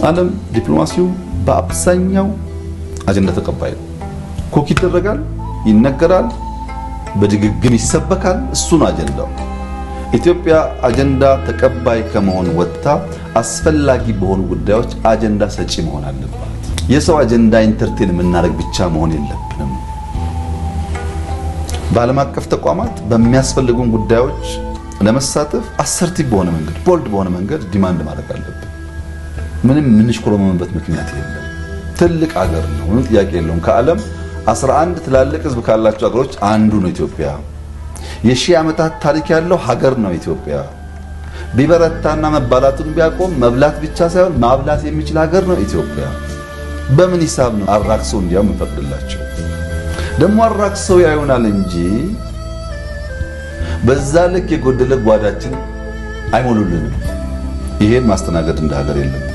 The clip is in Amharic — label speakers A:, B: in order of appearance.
A: ዓለም ዲፕሎማሲው በአብዛኛው አጀንዳ ተቀባይ ነው። Cook ይደረጋል፣ ይነገራል፣ በድግግም ይሰበካል። እሱ ነው አጀንዳው። ኢትዮጵያ አጀንዳ ተቀባይ ከመሆን ወጥታ አስፈላጊ በሆኑ ጉዳዮች አጀንዳ ሰጪ መሆን አለባት። የሰው አጀንዳ entertain የምናደርግ ብቻ መሆን የለብንም። በዓለም አቀፍ ተቋማት በሚያስፈልጉን ጉዳዮች ለመሳተፍ assertive በሆነ መንገድ፣ bold በሆነ መንገድ demand ማድረግ አለብን። ምንም የምንሽኮረመምበት ምክንያት የለም። ትልቅ ሀገር ነው፣ ምንም ጥያቄ የለውም። ከዓለም 11 ትላልቅ ህዝብ ካላቸው ሀገሮች አንዱ ነው ኢትዮጵያ። የሺህ ዓመታት ታሪክ ያለው ሀገር ነው ኢትዮጵያ። ቢበረታና መባላቱን ቢያቆም መብላት ብቻ ሳይሆን ማብላት የሚችል ሀገር ነው ኢትዮጵያ። በምን ሂሳብ ነው አራክሰው እንዲያው የምንፈቅድላቸው? ደግሞ አራክሰው ያዩናል እንጂ በዛ ልክ የጎደለ ጓዳችን አይሞሉልንም። ይሄን ማስተናገድ እንደ ሀገር የለብንም።